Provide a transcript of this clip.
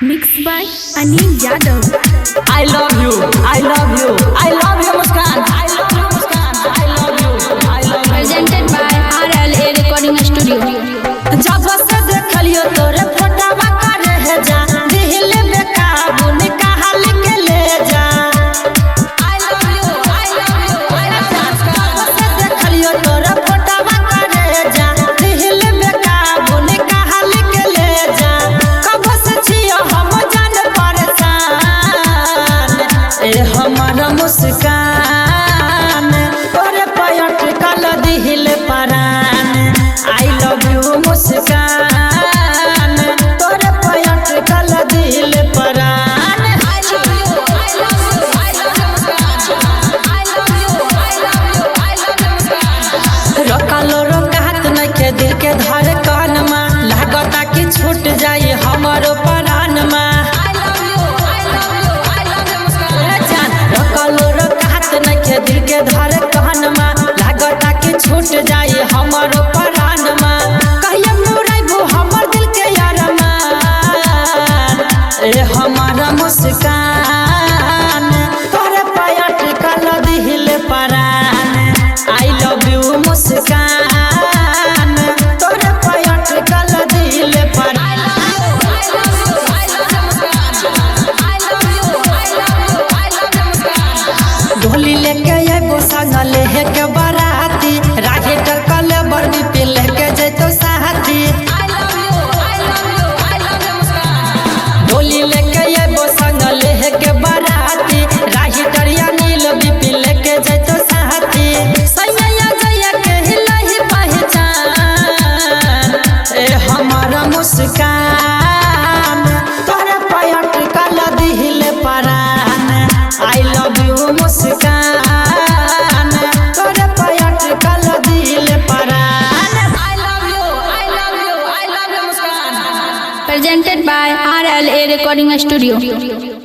Mixed by Anil Yadav. I love you, I love you, I love you Muskan, I love you Muskan, I love you, I love you. Presented by RLA Recording Studio. जब से देखलियो तोरे फोटोवा करे है जा, दिल बेकाबू निकाल के ले जा। I love you, I love you, I love you Muskan. जब से देखलियो तोरे फोटोवा करे है जा, दिल बेकाबू निकाल के ले जा। कब से छियो हम जान परेशान, ए हमर मुस्कान, तोरे पयट कल दिल परान। I love you मुस्कान, तोरे पयट कल दिल परान। I love you, I love you, I love you Muskan. I love you, I love you, I love you Muskan. रोकलो रोकात नइखे दिल के धड़कन मा, लागता कि छूट जाई हमरो परान मा। I love you, I love you, I love you Muskan. ए जान, रोकलो रोकात नइखे दिल के धड़कन मा, लागता कि छूट जाई हमरो परान मा। कहिया मुरैबू हमर दिल के अरमान, ए हमर मुस्कान, तोरे पयट कल दिल परान। I love you मुस्कान, तोरे पयट कल दिल परान। ढोली लेके एगो संग लेहे के बराती, राही टकल बर्दी पे लेके जैतो साथी। ढोली लेके एगो संग लेहे के बराती, राही टरिया नील बीपी लेके जैतो साथी। सैया जैया के हिलही पहचान, ए हमर मुस्कान, तोरे पयट कल दिल परान। I love you मुस्कान, तोरे पयट कल दिल परान। I love you, I love you, I love you Muskan. Presented by RLA Recording Studio.